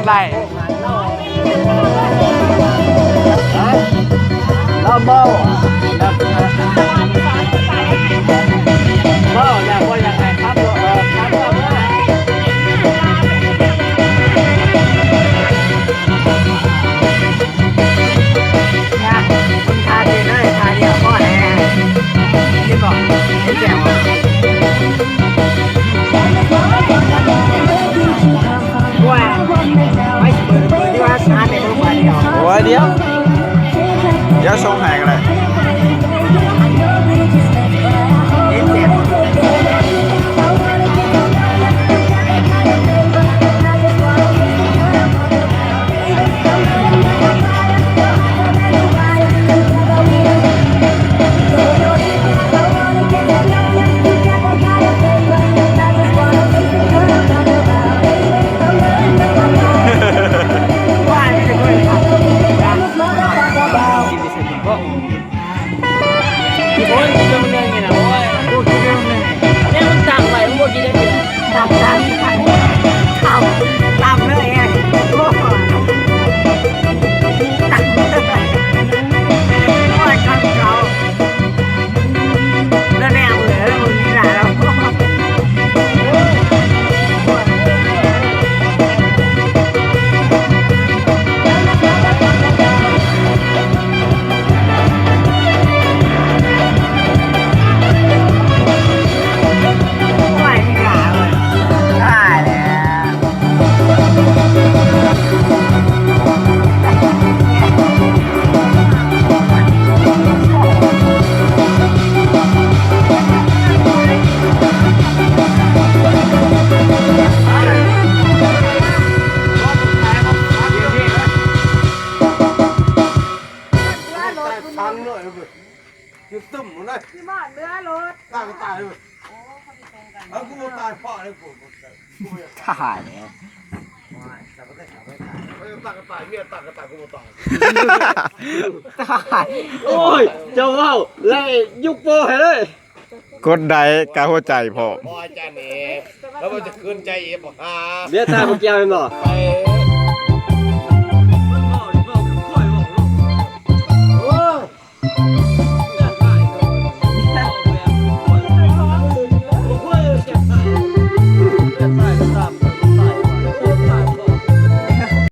ໄດ້ ລາວເມົາ ເມົາແລ້ວບໍ່ຢາກໃຫ້ຂັບລົດ ເອີ ຂັບລົດເມືອ ໂອ້ຍ ດຽວ ດຽວສົ່ງໃຫ້ກໍໄດ້. ໂອ້ຍ ກິນເລື່ອງໜຶ່ງນີ້ນະ ໂອ້ຍ ບໍ່ກິນເລື່ອງໜຶ່ງ ແນວມັນຕັ້ງໄວ້ ມັນບໍ່ກິນໄດ້ ຕຳ ຕຳ ຕຳ ຕຳເລີຍ ໂອ້ຍ ຕຳເລີຍ ໂອ້ຍ ຄຳເກົ່າ ແລ້ວແນວເອີຍ ເບິ່ງນີ້ລະ ຟັງເລີຍ ຕຶ້ມໆ ພຸ້ນນະ ຊິມາເຫຼືອລົດ ຕາຍ ຕາຍເລີຍ ເອົາ ກູບໍ່ຕາຍພໍເລີຍ ກູ ຕາຍແລ້ວ ເອີ ຕາຍກໍຕາຍ ເມຍຕາຍກໍຕາຍ ກູບໍ່ຕາຍ ຕາຍ ໂອ້ຍ ເຈົ້າເວົ້າ ແລ້ວຍຸກໂປໃຫ້ເລີຍ ກົດໄດ້ກະຫົວໃຈພ້ອມ ບໍ່ ອາຈານເອ ແລ້ວມັນຈະຄືນໃຈອີກບໍ່ຫາ ເມຍຕາຍບໍ່ກ່ຽວແມ່ນບໍ່? ໄປ